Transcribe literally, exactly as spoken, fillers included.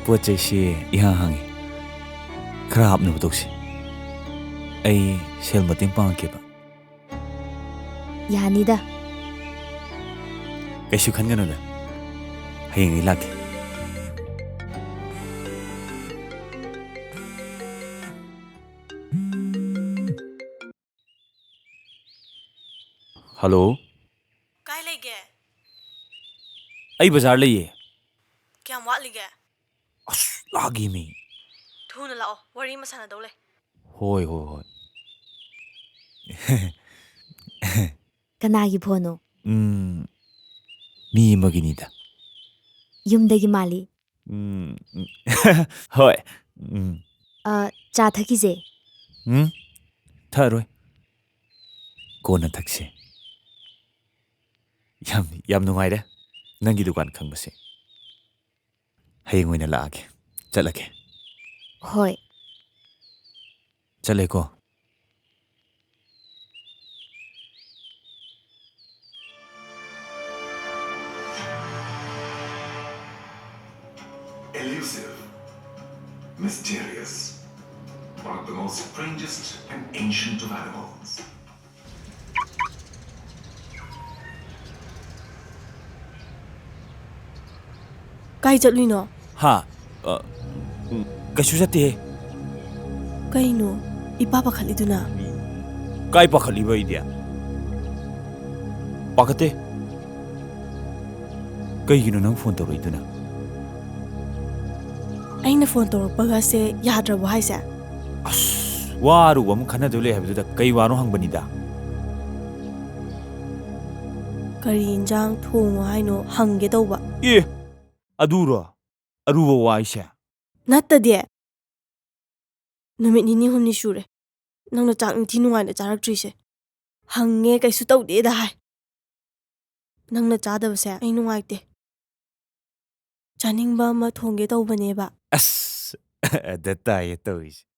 ꯄꯣꯠ ꯆꯩꯁꯤ ꯏꯍꯥꯡ ꯍꯥꯡꯉꯤ꯫ ꯈꯔ ꯍꯥꯞꯅꯕ ꯇꯧꯁꯤ꯫ ꯑꯩ ꯁꯦꯜ ꯃꯇꯦꯡ ꯄꯥꯡꯉꯛꯀꯦꯕ꯫ ꯌꯥꯅꯤꯗ꯫ ꯀꯩꯁꯨ ꯈꯟꯒꯅꯨꯗ꯫ ꯍꯌꯦꯡ ꯑꯩ ꯂꯥꯛꯀꯦ꯫ ꯍꯜꯂꯣ꯫ ꯀꯥꯏ ꯂꯩꯒꯦ? ꯑꯩ ꯕꯖꯥꯔ ꯂꯩꯌꯦ꯫ ꯀꯌꯥꯝ ꯋꯥꯠꯂꯤꯒꯦ? ꯑꯁ, ꯂꯥꯛꯑꯒꯦꯃꯤ꯫ ꯊꯨꯅ ꯂꯥꯛꯑꯣ, ꯋꯥꯔꯤ ꯑꯃ ꯁꯥꯟꯅꯗꯧ ꯂꯩ꯫ ꯍꯣꯏ, ꯍꯣꯏ, ꯍꯣꯏ꯫ ꯀꯅꯥꯒꯤ ꯐꯣꯟꯅꯣ? ꯎꯝ, ꯃꯤ ꯑꯃꯒꯤꯅꯤꯗ꯫ ꯌꯨꯝꯗꯒꯤ ꯃꯥꯜꯂꯤ꯫ ꯎꯝ, ꯎꯝ꯫ ꯍꯣꯏ꯫ ꯎꯝ꯫ ꯑ, ꯆꯥ ꯊꯛꯈꯤꯁꯦ꯫ ꯎꯝ? ꯊꯛꯑꯔꯣꯏ꯫ ꯀꯣꯟꯅ ꯊꯛꯁꯦ꯫ ꯌꯥꯝ, ꯌꯥꯝ ꯅꯨꯡꯉꯥꯏꯔꯦ ꯅꯪꯒꯤ ꯗꯨꯀꯥꯟ ꯈꯪꯕꯁꯦ꯫ ꯍꯌꯦꯡ ꯑꯣꯏꯅ ꯂꯥꯛꯑꯒꯦ꯫ ꯆꯠꯂꯒꯦ꯫ ꯍꯣꯏ꯫ ꯆꯠꯂꯦꯀꯣ꯫ Elusive, mysterious, one of the most strangest and ancient of animals. ꯀꯥꯏ ꯆꯠꯂꯨꯏꯅꯣ? ꯍꯥ? ꯑ, ꯎꯝ, ꯀꯩꯁꯨ ꯆꯠꯇꯦꯍꯦ꯫ ꯀꯩꯅꯣ ꯏꯄꯥ ꯄꯥꯈꯠꯂꯤꯗꯨꯅ? ꯀꯥꯏ ꯄꯥꯈꯠꯂꯤꯕ ꯑꯩꯗꯤ? ꯄꯥꯈꯠꯇꯦ꯫ ꯀꯩꯒꯤꯅꯣ ꯅꯪ ꯐꯣꯟ ꯇꯧꯔꯛꯏꯗꯨꯅ? ꯑꯩꯅ ꯐꯣꯟ ꯇꯧꯔꯛꯄꯒꯁꯦ ꯌꯥꯗ꯭ꯔꯕꯣ ꯍꯥꯏꯁꯦ? ꯑꯁ, ꯋꯥ ꯑꯔꯨꯕ ꯑꯃ ꯈꯟꯅꯗꯣꯏ ꯂꯩ ꯍꯥꯏꯕꯗꯨꯗ ꯀꯩ ꯋꯥꯅꯣ ꯍꯪꯕꯅꯤꯗ꯫ ꯀꯔꯤ ꯏꯟꯖꯥꯡ ꯊꯣꯡꯉꯣ ꯍꯥꯏꯅꯣ ꯍꯪꯒꯦ ꯇꯧꯕ꯫ ꯑꯦ, ꯑꯗꯨꯔꯣ? ꯑꯔꯨꯕ ꯋꯥ ꯍꯥꯏꯁꯦ? ꯅꯠꯇꯗꯤ꯫ ꯅꯨꯃꯤꯠ ꯅꯤꯅꯤ ꯍꯨꯝꯅꯤ ꯁꯨꯔꯦ ꯅꯪꯅ ꯆꯥꯛ ꯅꯤꯡꯊꯤ ꯅꯨꯡꯉꯥꯏꯅ ꯆꯥꯔꯛꯇ꯭ꯔꯤꯁꯦ꯫ ꯍꯪꯉꯦ, ꯀꯩꯁꯨ ꯇꯧꯗꯦꯗ ꯍꯥꯏ꯫ ꯅꯪꯅ ꯆꯥꯗꯕꯁꯦ ꯑꯩ ꯅꯨꯡꯉꯥꯏꯇꯦ꯫ ꯆꯥꯅꯤꯡꯕ ꯑꯃ ꯊꯣꯡꯒꯦ ꯇꯧꯕꯅꯦꯕ꯫ ꯑꯁ! ꯑꯗ ꯇꯥꯏꯌꯦ ꯇꯧꯔꯤꯁꯦ꯫